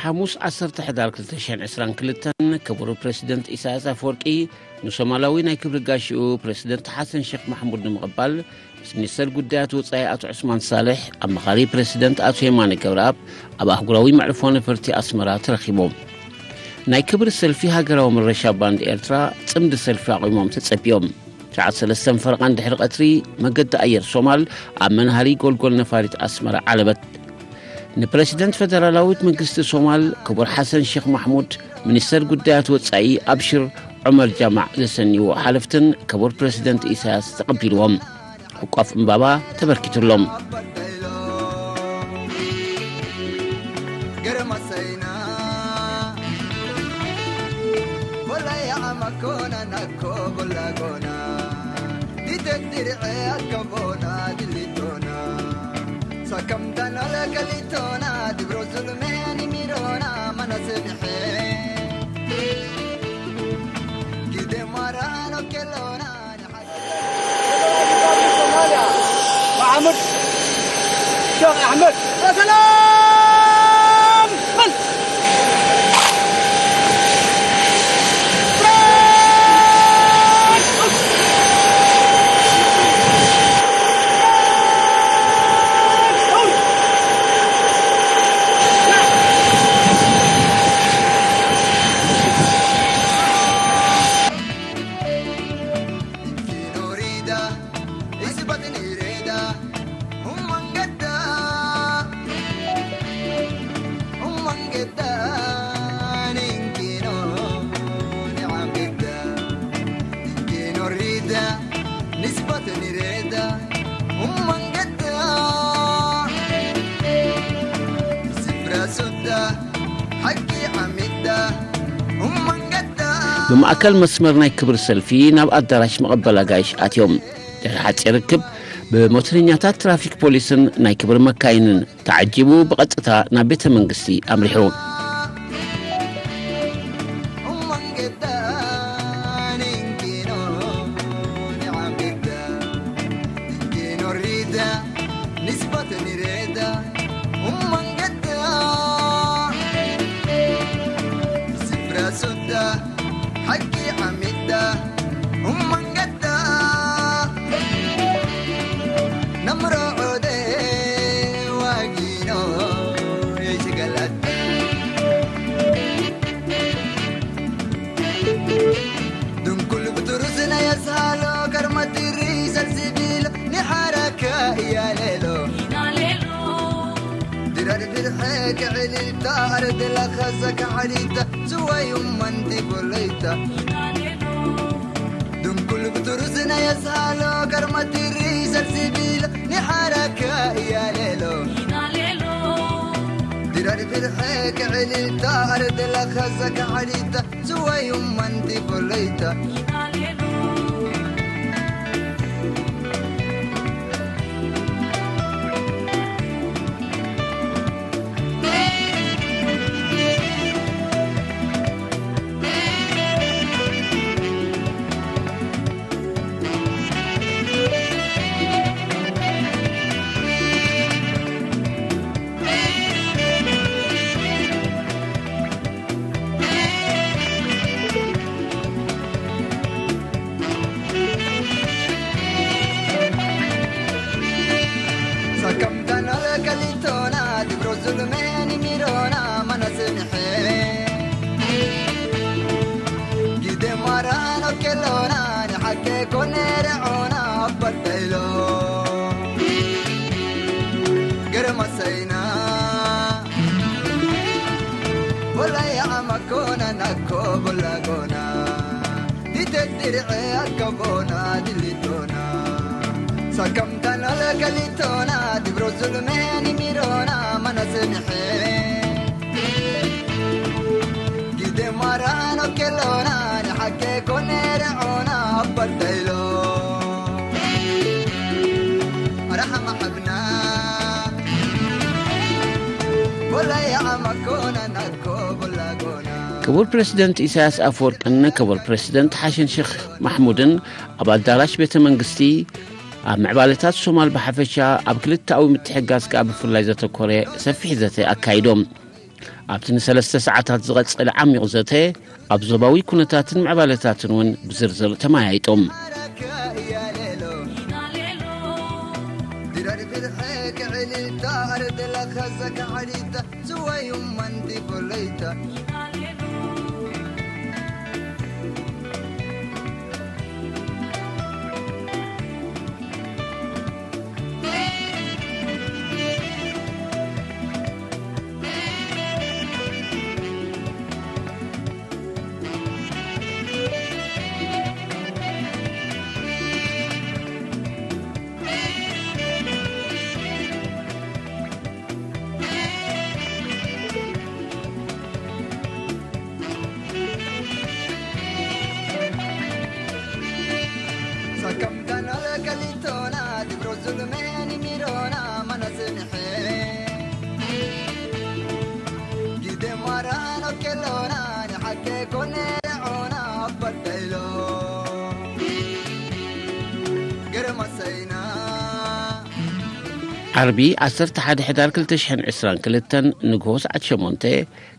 ሓሙስ ዓሰርተ ሕዳር ክልተ ሽሕን ዕስራን ክልተን ክቡር ፕረሲደንት ኢሳያስ ኣፈወርቂ ንሶማላዊ ናይ ክብሪ ጋሽኡ ፕረሲደንት ሓሰን ሼክ ማሕሙድ ንምቕባል ምስ ሚኒስተር ጉዳያት ወጻኢ ኣቶ ዑስማን ሳልሕ፣ ኣማኻሪ ፕረሲደንት ኣቶ የማነ ገብረኣብ ኣብ ኣህጉራዊ መዕርፎ ነፈርቲ ኣስመራ ተረኺቦም። ናይ ክብሪ ሰልፊ ሃገራዊ ምረሻ ባንድ ኤርትራ ጽምዲ ሰልፊ ኣቑሞም ተጸብዮም። ሰዓት ሰለስተን ፈረቓን ድሕሪ ቀትሪ መገዲ ኣየር ሶማል ኣብ መናሃሪ ጎልጎል ነፋሪት ኣስመራ ዓለበት። ንፕረሲደንት ፈደራላዊት መንግስቲ ሶማል ክቡር ሓሰን ሼክ ማሕሙድ፣ ሚኒስተር ጉዳያት ወጻኢ ኣብሽር ዑመር ጃማዕ ዘሰንይዎ ሓለፍትን ክቡር ፕረሲደንት ኢሳያስ ተቐቢልዎም። ዕቋፍ እምባባ ተበርኪቱሎም። محمد شيخ أحمد. يا سلام! بل! ብማእከል መስመር ናይ ክብሪ ሰልፊ ናብ ኣዳራሽ መቐበል ኣጋይሽ ኣትዮም። ድሕሪ ሓጺር ርክብ፣ ብሞተረኛታት ትራፊክ ፖሊስን ናይ ክብሪ መካይንን ተዓጂቡ ብቐጥታ ናብ ቤተ መንግስቲ ኣምሪሑ። ድንኩል ብትሩስ ናይ ኣስሃሎ ከርመቲሪ ሰልሲቢሎ ንሓረከ እያሌሎ ድረድ ብርሐ ክዕልልታ ኣረደላ ኸዘ ካሓዲታ ዝዋዩ መንዲ ቦለይታ ድንኩል ብትሩስ ናይ ኣስሃሎ ከርመቲሪ ሰልሲቢሎ ንሓረከ እያሌሎ ድረድ ብርሐ ክዕልልታ ኣረደላ ኸዘ ካሓዲታ ዝዋዩ መንዲ ቦለይታ ክቡር ፕረሲደንት ኢሳያስ ኣፈወርቅን ክቡር ፕረሲደንት ሓሸን ሼክ ማሕሙድን ኣብ ኣዳራሽ ቤተ መንግስቲ ኣብ ምዕባለታት ሶማል ብሓፈሻ ኣብ ክልተኣዊ ምትሕጋዝ ከኣ ብፍላይ ዘተኮረ ሰፊሕ ዘተ ኣካይዶም። ኣብቲ ንሰለስተ ሰዓታት ዝቐጸለ ዓሚቕ ዘተ፣ ኣብ ዞባዊ ኩነታትን ምዕባለታትን እውን ብዝርዝር ተመያይጦም። ዓርቢ ዓሰርተ ሓደ ሕዳር ክልተ ሽሕን ዕስራን ክልተን ንግሆ ሰዓት ሸሞንተ፣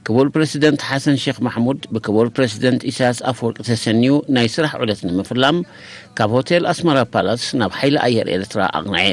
ክቡር ፕረሲደንት ሓሰን ሼክ ማሕሙድ ብክቡር ፕረሲደንት ኢሳያስ ኣፈወርቂ ተሰንዩ ናይ ስራሕ ዑደት ንምፍላም፣ ካብ ሆቴል ኣስመራ ፓላስ ናብ ሓይሊ ኣየር ኤርትራ ኣቕንዐ።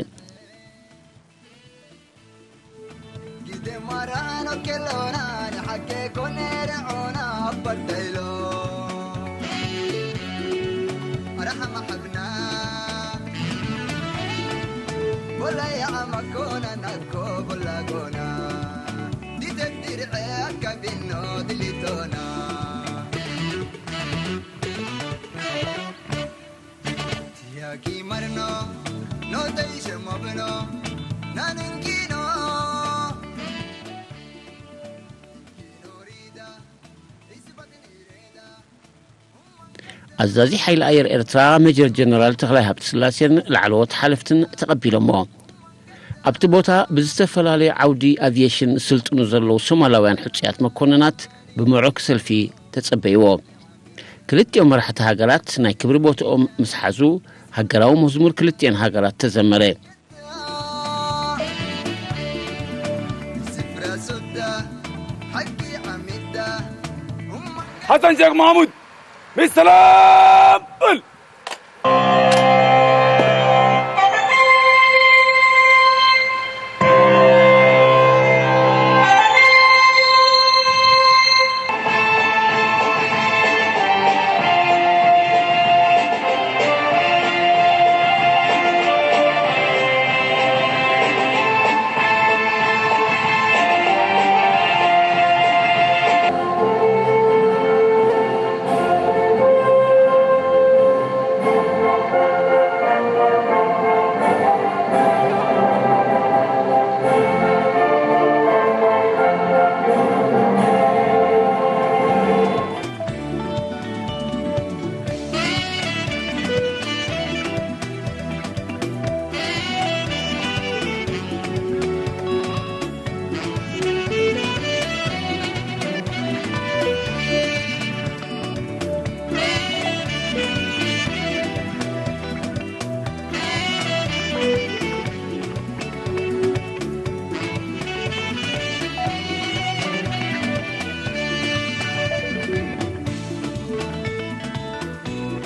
ኣዛዚ ሓይሊ ኣየር ኤርትራ ሜጀር ጀነራል ተኽላይ ሃብተስላሴን ላዕለዎት ሓለፍትን ተቐቢሎሞ። ኣብቲ ቦታ ብዝተፈላለዩ ዓውዲ ኣቪየሽን ዝስልጥኑ ዘለዉ ሶማላውያን ሕጹያት መኮንናት ብምዑክ ሰልፊ ተጸበይዎ። ክልቲኦም መራሕቲ ሃገራት ናይ ክብሪ ቦታኦም ምስ ሓዙ፣ ሃገራዊ መዝሙር ክልቲኤን ሃገራት ተዘመረ። ሓሰን ሼክ ማሕሙድ፣ ብሰላም በል።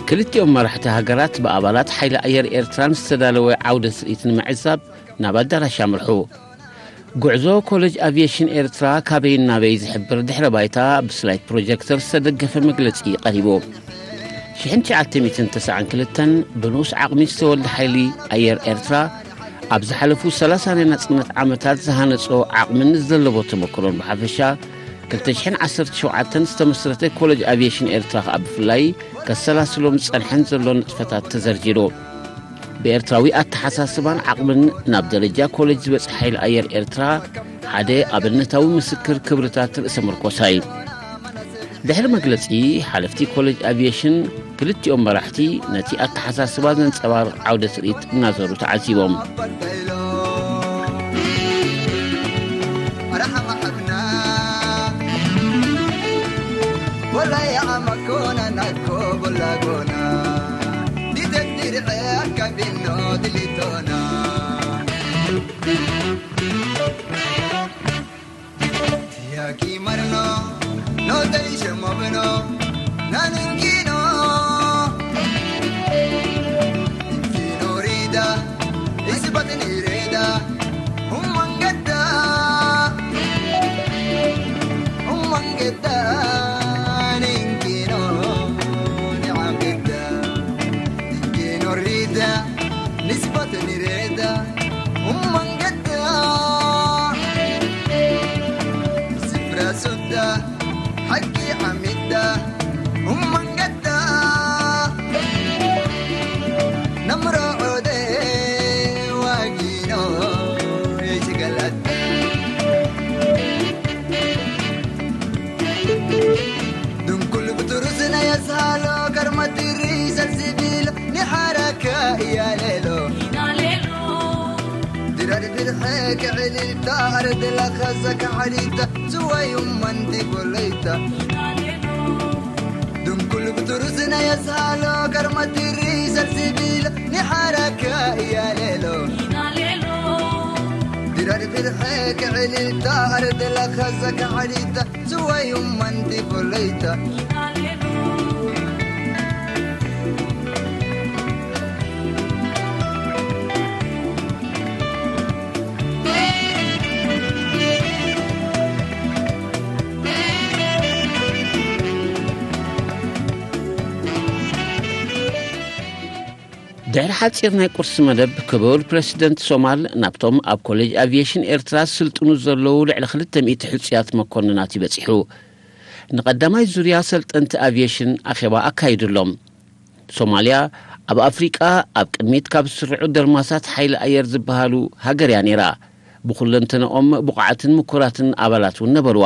ክልቲኦም መራሕቲ ሃገራት ብኣባላት ሓይሊ ኣየር ኤርትራን ዝተዳለወ ዓውደ ትርኢት ንምዕዛብ ናብ ኣዳራሽ ኣምርሑ። ጉዕዞ ኮሌጅ ኣቪየሽን ኤርትራ ካበይን ናበይ ዝሕብር ድሕረ ባይታ ብስላይድ ፕሮጀክተር ዝተደገፈ መግለጺ ቀሪቡ። ሽሕን ትሽዓተ ሚእትን ተስዓን ክልተን ብንኡስ ዓቕሚ ዝተወልደ ሓይሊ ኣየር ኤርትራ ኣብ ዝሓለፉ ሰላሳ ናይ ናጽነት ዓመታት ዝሃነጾ ዓቕምን ዝደለቦ ተመክሮን ብሓፈሻ፣ ክልተ ሽሕን ዓሰርተ ሸውዓተን ዝተመስረተ ኮሌጅ ኣቪየሽን ኤርትራ ከኣ ብፍላይ ከሰላስሎም ዝጸንሐን ዘሎ ንጥፈታት ተዘርዚሩ። ብኤርትራዊ ኣተሓሳስባን ዓቕምን ናብ ደረጃ ኮሌጅ ዝበጽሐ ሓይሊ ኣየር ኤርትራ ሓደ ኣብነታዊ ምስክር ክብርታት ርእሰ ምርኮሳ እዩ። ድሕሪ መግለጺ ሓለፍቲ ኮሌጅ ኣቪየሽን፣ ክልቲኦም መራሕቲ ነቲ ኣተሓሳስባ ዘንጸባርቕ ዓውደ ትርኢት እናዘሩ ተዓዚቦም። Kimarno, no te dice moveno, nanin kino, kino rida, isbatni reda, umangada, umangada, ninkino, niangada, kino rida, nisbatni reda, umangada, sifra sudda, haki amida, umangada, namro ode, wagino, ichigalat. Dunkul buturus na yasalo, karmatiri salsibil, ni haraka yalelo. Dirar birhe ke elilta, ardela khazaka harita, suwayum mandi bolita. Dunkul buturus na yasalo, karmatiri salsibil, ni haraka yalelo. Dirar birhe ke elilta, ardela khazaka harita, suwayum mandi bolita. ድሕሪ ሓጺር ናይ ቁርሲ መደብ፣ ክቡር ፕረሲደንት ሶማል ናብቶም ኣብ ኮሌጅ ኣቪየሽን ኤርትራ ዝስልጥኑ ዘለዉ ልዕሊ ክልተ ሚእቲ ሕጹያት መኮንናት እዩ በጺሑ። ንቐዳማይ ዙርያ ሰልጠንቲ ኣቪየሽን ኣኼባ ኣካይዱሎም። ሶማልያ ኣብ ኣፍሪቃ ኣብ ቅድሚት ካብ ዝስርዑ ደርማሳት ሓይሊ ኣየር ዝበሃሉ ሃገር እያ ነይራ። ብኹለንተንኦም ብቑዓትን ምኩራትን ኣባላት እውን ነበርዋ።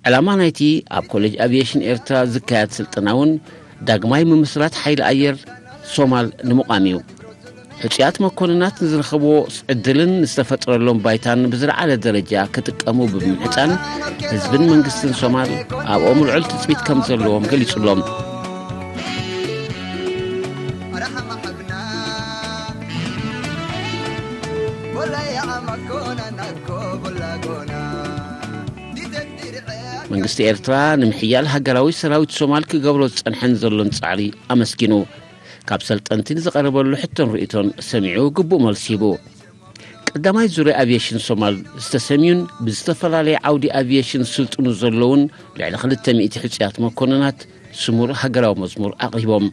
ዕላማ ናይቲ ኣብ ኮሌጅ ኣቪየሽን ኤርትራ ዝካየድ ስልጠና እውን ዳግማይ ምምስራት ሓይሊ ኣየር ሶማል ንምቋም እዩ። ሕጹያት መኮንናት ንዝረኸብዎ ዕድልን ዝተፈጥረሎም ባይታን ብዝለዓለ ደረጃ ክጥቀሙ ብምምሕጻን፣ ህዝብን መንግስትን ሶማል ኣብኦም ልዑል ትጽቢት ከም ዘለዎም ገሊጹሎም። መንግስቲ ኤርትራ ንምሕያል ሃገራዊ ሰራዊት ሶማል ክገብሮ ዝጸንሐን ዘሎን ጻዕሪ ኣመስጊኑ። ካብ ሰልጠንቲ ንዝቐረበሉ ሕቶን ርእይቶን ሰሚዑ ግቡእ መልሲ ሂቡ። ቀዳማይ ዙርያ ኣቪየሽን ሶማል ዝተሰምዩን ብዝተፈላለየ ዓውዲ ኣቪየሽን ዝስልጥኑ ዘለውን ልዕሊ ክልተ ሚእቲ ሕጹያት መኮንናት ስሙር ሃገራዊ መዝሙር ኣቕሪቦም።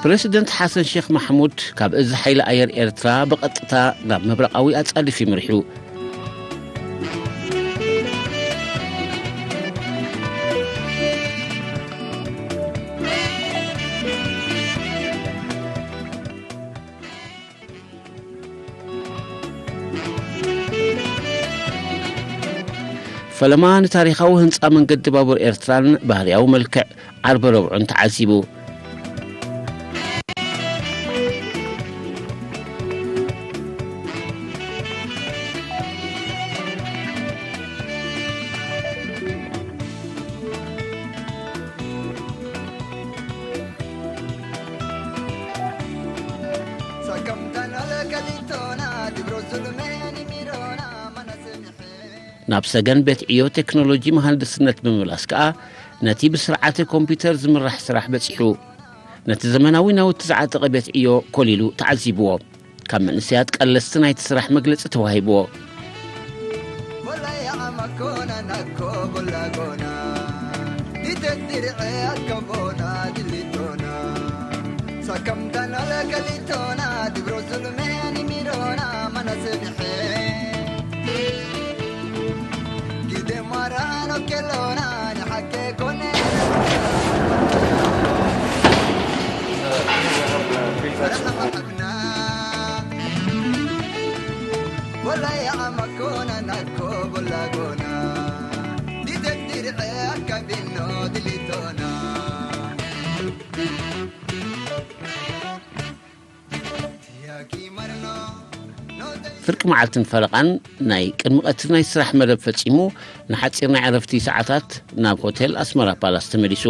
ፕረሲደንት ሓሰን ሼክ ማሕሙድ ካብ እዚ ሓይሊ ኣየር ኤርትራ ብቐጥታ ናብ ምብራቓዊ ኣጻድፍ ይምርሑ። ፈለማ ንታሪኻዊ ህንጻ መንገዲ ባቡር ኤርትራን ባህርያዊ መልክዕ ዓርበ ረብዑን ተዓዚቡ። ናብ ሰገን ቤት ዕዮ ቴክኖሎጂ መሃንድስነት ብምምላስ ከኣ ነቲ ብስርዓተ ኮምፒውተር ዝምራሕ ስራሕ በጺሑ። ነቲ ዘመናዊ ናውቲ ዝዓጠቐ ቤት ዕዮ ኮሊሉ ተዓዚብዎ። ካብ መንእሰያት ቀለስቲ ናይቲ ስራሕ መግለጺ ተዋሂብዎ። ፍርቂ መዓልትን ፈረቓን ናይ ቅድሚ ቀትሪ ናይ ስራሕ መደብ ፈጺሙ፣ ንሓጺር ናይ ዕረፍቲ ሰዓታት ናብ ሆቴል ኣስመራ ፓላስ ተመሊሱ።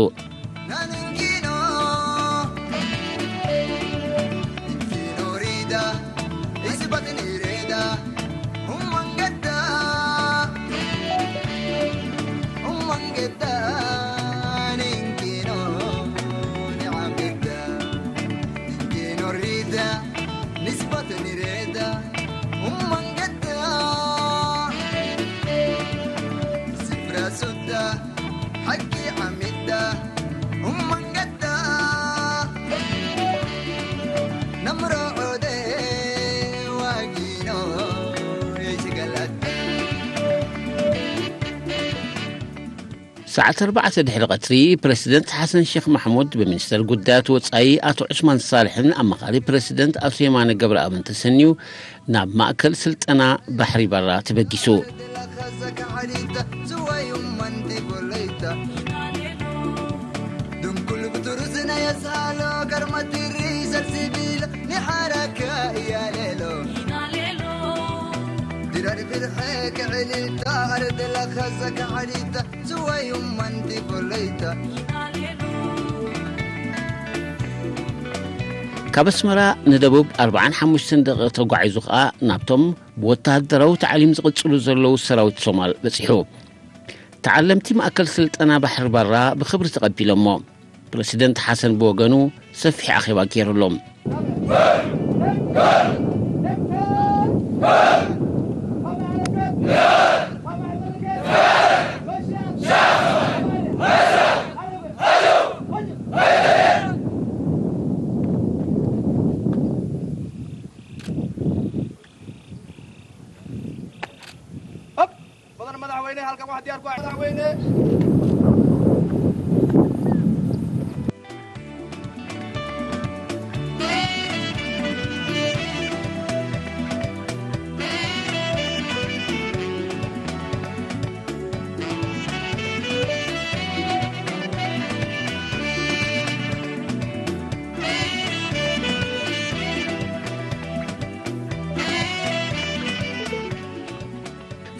ሰዓት ኣርባዕተ ድሕሪ ቀትሪ፣ ፕረሲደንት ሓሰን ሸኽ ማሕሙድ ብሚኒስተር ጉዳያት ወጻኢ ኣቶ ዑስማን ሳልሕን ኣማኻሪ ፕረሲደንት ኣቶ የማነ ገብረኣብን ተሰንዩ ናብ ማእከል ስልጠና ባሕሪ በራ ተበጊሱ። ካብ ኣስመራ ንደቡብ ኣርባዓን ሓሙሽተን ደቂቕ ተጓዒዙ ኸኣ ናብቶም ብወተሃደራዊ ታዕሊም ዝቕጽሉ ዘለዉ ሰራዊት ሶማል በጺሑ። ተዓለምቲ ማእከል ስልጠና ባሕሪ ባራ ብኽብሪ ተቐቢሎሞ። ፕረሲደንት ሓሰን ብወገኑ ሰፊሕ ኣኼባ ገይሩሎም።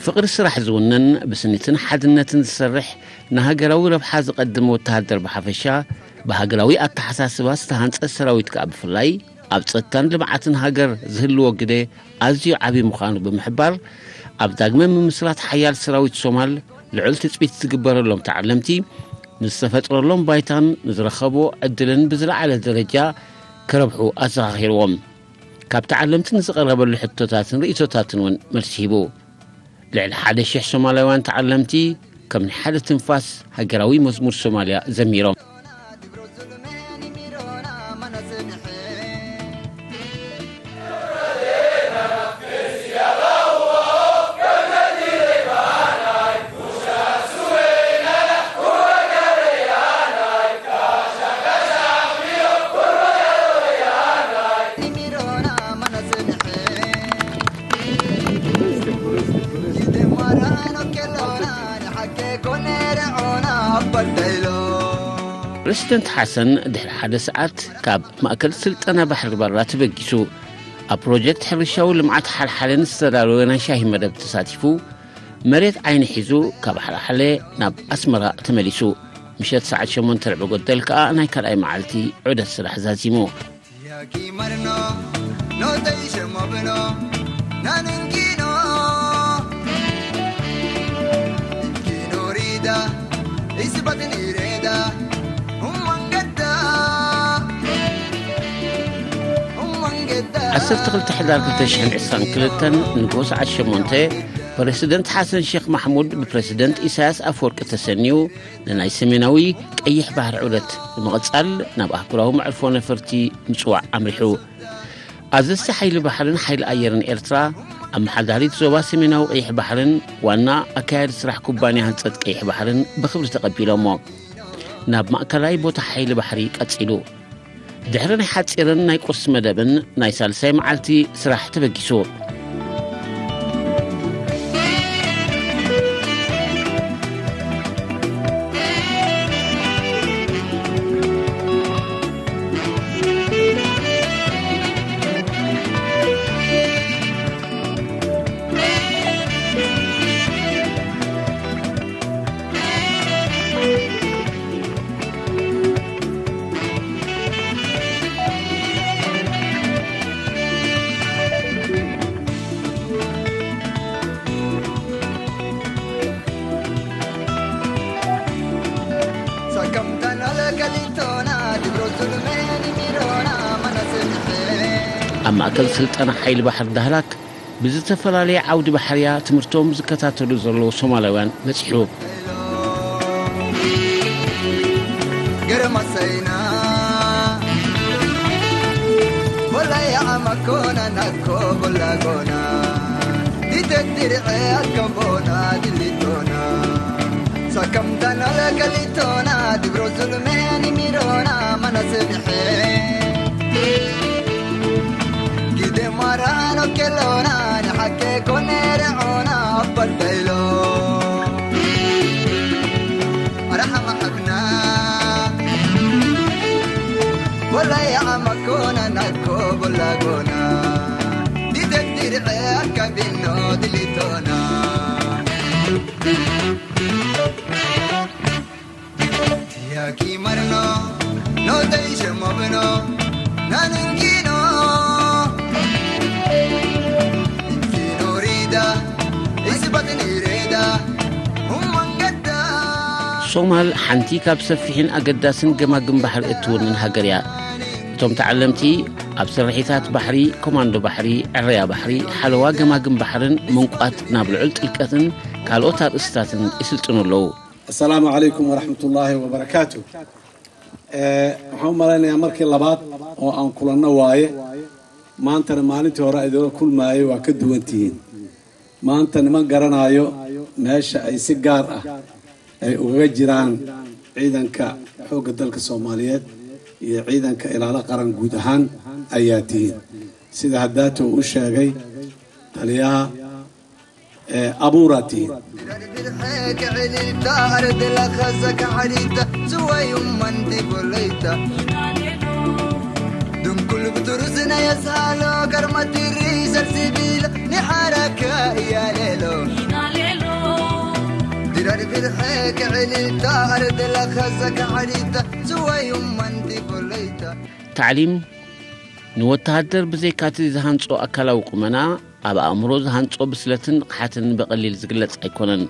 ፍቕሪ ስራሕ ዝውንን፣ ብስኒትን ሓድነትን ዝሰርሕ፣ ንሃገራዊ ረብሓ ዝቐድም ወተሃደር ብሓፈሻ፣ ብሃገራዊ ኣተሓሳስባ ዝተሃንጸ ሰራዊት ከኣ ብፍላይ፣ ኣብ ጸጥታን ልምዓትን ሃገር ዝህልዎ ግደ ኣዝዩ ዓቢ ምዃኑ ብምሕባር፣ ኣብ ዳግመ ምምስራት ሓያል ሰራዊት ሶማል ልዑል ትጽቢት ዝግበረሎም ተዓለምቲ፣ ንዝተፈጥረሎም ባይታን ንዝረኸብዎ ዕድልን ብዝለዓለ ደረጃ ክረብሑ ኣዘኻኺርዎም። ካብ ተዓለምቲ ንዝቐረበሉ ሕቶታትን ርእይቶታትን እውን መልሲ ሂቡ። ልዕሊ ሓደ ሽሕ ሶማላውያን ተዓለምቲ ከም ናይ ሓደ ትንፋስ ሃገራዊ መዝሙር ሶማልያ ዘሚሮም። ፕረሲደንት ሓሰን ድሕሪ ሓደ ሰዓት ካብ ማእከል ስልጠና ባሕሪ በራ ተበጊሱ፣ ኣብ ፕሮጀክት ሕርሻዊ ልምዓት ሓልሓለ ዝተዳለወ ናይ ሻሂ መደብ ተሳቲፉ፣ መሬት ዓይኒ ሒዙ ካብ ሓልሓለ ናብ ኣስመራ ተመሊሱ። ምሸት ሰዓት ሸሞንተ ርብዒ ጎደል ከኣ ናይ ካልኣይ መዓልቲ ዑደት ስራሕ ዛዚሙ። ዓሰርተ ክልተ ሕዳር ክልተ ሽሕን ዕስራን ክልተን ንግሆ ሰዓት ሸሞንተ፣ ፕረሲደንት ሓሰን ሼኽ ማሕሙድ ብፕረሲደንት ኢሳያስ ኣፈወርቂ ተሰንዩ፣ ንናይ ሰሜናዊ ቀይሕ ባሕሪ ዑደት ብምቕጻል፣ ናብ ኣህጉራዊ መዕርፎ ነፈርቲ ምጽዋዕ ኣምሪሑ። ኣዘዝቲ ሓይሊ ባሕርን ሓይሊ ኣየርን ኤርትራ፣ ኣመሓዳሪት ዞባ ሰሜናዊ ቀይሕ ባሕርን ዋና ኣካያዲ ስራሕ ኩባንያ ህንጸት ቀይሕ ባሕርን ብኽብሪ ተቐቢሎሞ። ናብ ማእከላይ ቦታ ሓይሊ ባሕሪ ቀጺሉ። ድሕሪ ናይ ሓጺርን ናይ ቁርሲ መደብን፣ ናይ ሳልሳይ መዓልቲ ስራሕ ተበጊሱ። ኣብ ማእከል ስልጠና ሓይሊ ባሕሪ ዳህላክ ብዝተፈላለየ ዓውዲ ባሕርያ ትምህርቶም ዝከታተሉ ዘለዉ ሶማላውያን በጺሑ። ሶማል ሓንቲ ካብ ሰፊሕን ኣገዳስን ገማግም ባሕሪ እትውንን ሃገር እያ። እቶም ተዓለምቲ ኣብ ስርሒታት ባሕሪ፣ ኮማንዶ ባሕሪ፣ ዕረያ ባሕሪ፣ ሓለዋ ገማግም ባሕርን ምንቋት ናብ ልዑል ጥልቀትን ካልኦት ኣርእስታትን ይስልጥኑ ኣለዉ። السلام عليكم ورحمة الله وبركاته. Waxaan u malaynayaa markii labaad oo aan kulanno waaye. Maantana maalintii hore idinla kulmaayay waa ka duwan tihiin. Maanta niman garanaayo meesha ay si gaar ah ay ugaga jiraan ciidanka xoogga dalka Soomaaliyeed iyo ciidanka ilaalo qaran guud ahaan ayaa tihiin. Sida haddaata uu u sheegay taliyaha, ee, abuuraa tihiin. ታዕሊም ንወተሃደር ብዘይካቲ ዝሃንጾ ኣካላዊ ቁመና፣ ኣብ ኣእምሮ ዝሃንጾ ብስለትን ንቕሓትን ብቐሊል ዝግለጽ ኣይኮነን።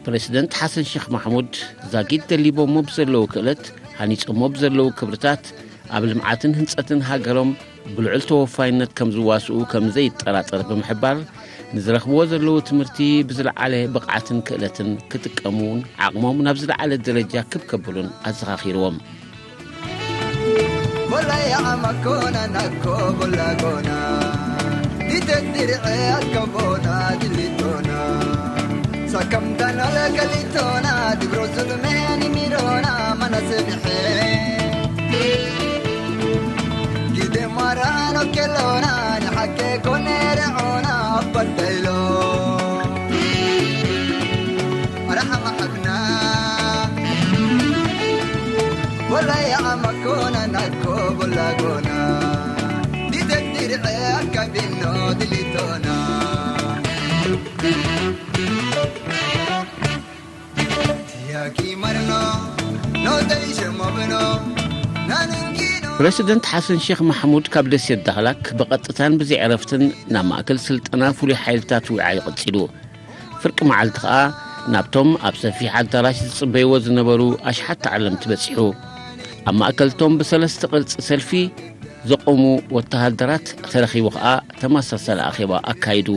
ፕረሲደንት ሓሰን ሸኽ ማሕሙድ ዛጊት ደሊቦሞ ብዘለዉ ክእለት፣ ሃኒጾሞ ብዘለዉ ክብርታት፣ ኣብ ልምዓትን ህንጸትን ሃገሮም ብልዑል ተወፋይነት ከም ዝዋስኡ ከም ዘይጠራጠር ብምሕባር፣ ንዝረኽብዎ ዘለዉ ትምህርቲ ብዝለዓለ ብቕዓትን ክእለትን ክጥቀሙን ዓቕሞም ናብ ዝለዓለ ደረጃ ክብ ከብሉን ኣዘኻኺርዎም። ፕረሲደንት ሓሰን ሼኽ ማሕሙድ ካብ ደሴት ዳህላክ ብቐጥታን ብዘይ ዕረፍትን ናብ ማእከል ስልጠና ፍሉይ ሓይልታት ዊዓ ይቕጺሉ። ፍርቂ መዓልቲ ኸኣ ናብቶም ኣብ ሰፊሕ ኣዳራሽ ዝጽበይዎ ዝነበሩ ኣሽሓት ተዓለምቲ በጺሑ። ኣብ ማእከልቶም ብሰለስተ ቅርጺ ሰልፊ ዘቆሙ ወተሃደራት ተረኺቡ ከኣ ተመሳሳሊ ኣኼባ ኣካይዱ።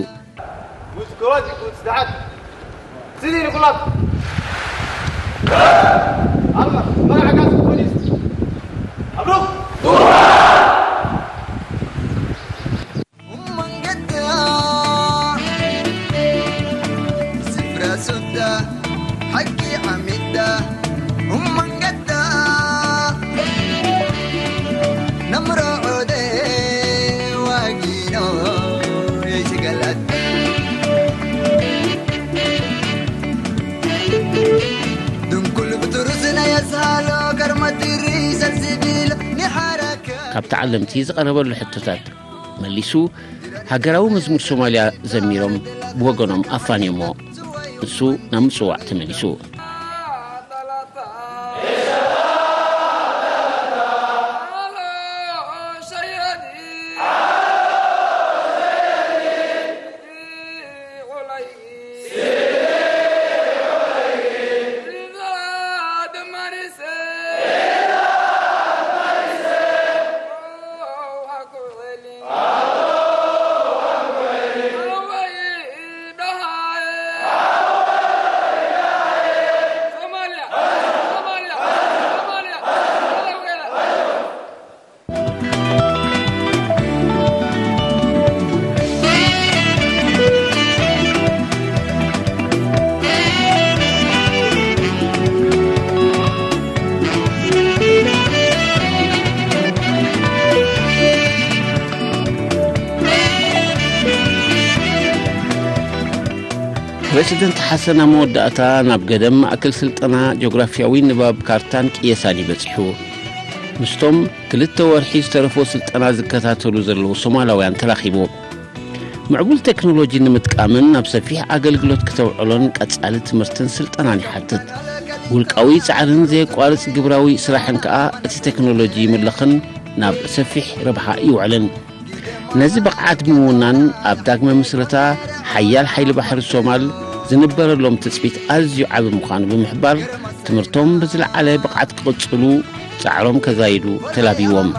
ካብ ተዓለምቲ ዝቐረበሉ ሕቶታት መሊሱ፣ ሃገራዊ መዝሙር ሶማልያ ዘሚሮም ብወገኖም ኣፋንዮሞ። ንሱ ናብ ምጽዋዕ ተመሊሱ። ፕረሲደንት ሓሰን ኣብ መወዳእታ ናብ ገደም ማእከል ስልጠና ጂኦግራፍያዊ ንባብ ካርታን ቅየሳን እዩ በጺሑ። ምስቶም ክልተ ወርሒ ዝተረፎ ስልጠና ዝከታተሉ ዘለዉ ሶማላውያን ተራኺቡ። ምዕቡል ቴክኖሎጂ ንምጥቃምን ናብ ሰፊሕ ኣገልግሎት ክተውዕሎን ቀጻሊ ትምህርትን ስልጠናን ይሓትት። ውልቃዊ ጻዕርን ዘየቋርጽ ግብራዊ ስራሕን ከኣ እቲ ቴክኖሎጂ ይምልኽን ናብ ሰፊሕ ረብሓ ይውዕልን። ነዚ ብቕዓት ብምውናን ኣብ ዳግመ ምስረታ ሓያል ሓይሊ ባሕሪ ሶማል ዝንበረሎም ትጽቢት ኣዝዩ ዓቢ ምዃኑ ብምሕባር፣ ትምህርቶም ብዝለዓለ ብቕዓት ክቕጽሉ ጻዕሮም ከዛይዱ ተላቢዎም።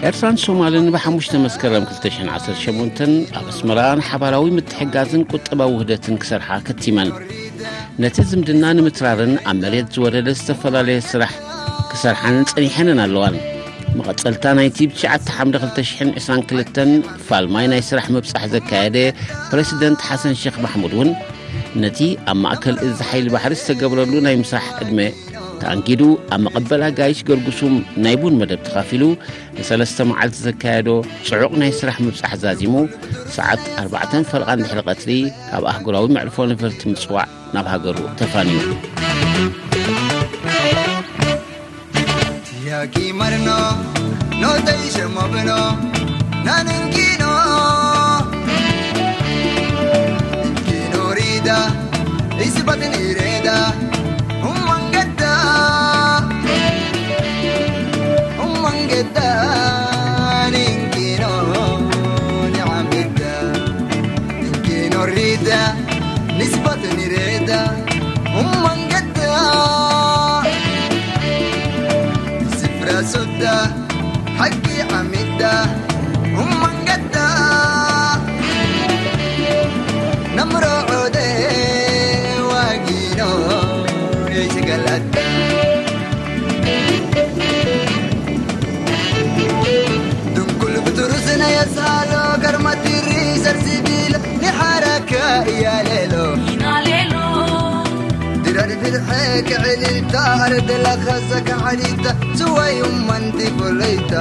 ኤርትራን ሶማልን ብሓሙሽተ መስከረም ክልተ ሽሕን ዓሰርተ ሸሞንተን ኣብ ኣስመራ ንሓባራዊ ምትሕጋዝን ቁጠባዊ ውህደትን ክሰርሓ ከቲመን። ነቲ ዝምድና ንምትራርን ኣብ መሬት ዝወረደ ዝተፈላለየ ስራሕ ክሰርሓን ጸኒሐንን ኣለዋን። መቐጸልታ ናይቲ ብትሽዓተ ሓምለ ክልተ ሽሕን ዕስራን ክልተን ፋልማይ ናይ ስራሕ ምብጻሕ ዘካየደ ፕረሲደንት ሓሰን ሸኽ ማሕሙድ እውን፣ ነቲ ኣብ ማእከል እዚ ሓይሊ ባሕሪ ዝተገብረሉ ናይ ምስራሕ ዕድመ ተኣንጊዱ፣ ኣብ መቐበል ኣጋይሽ ገርጉሱም ናይ ቡን መደብ ተኻፊሉ፣ ንሰለስተ መዓልቲ ዘካየዶ ጽዑቕ ናይ ስራሕ ምብጻሕ ዛዚሙ፣ ሰዓት ኣርባዕተን ፈረቓን ድሕሪ ቀትሪ ካብ ኣህጉራዊ መዕርፎ ነፈርቲ ምጽዋዕ ናብ ሃገሩ ተፋንዩ። ትሕክ ዕልልታ ኣረደላ ከዘካ ሓሊታ ስወዩ መንዲ ፍለይታ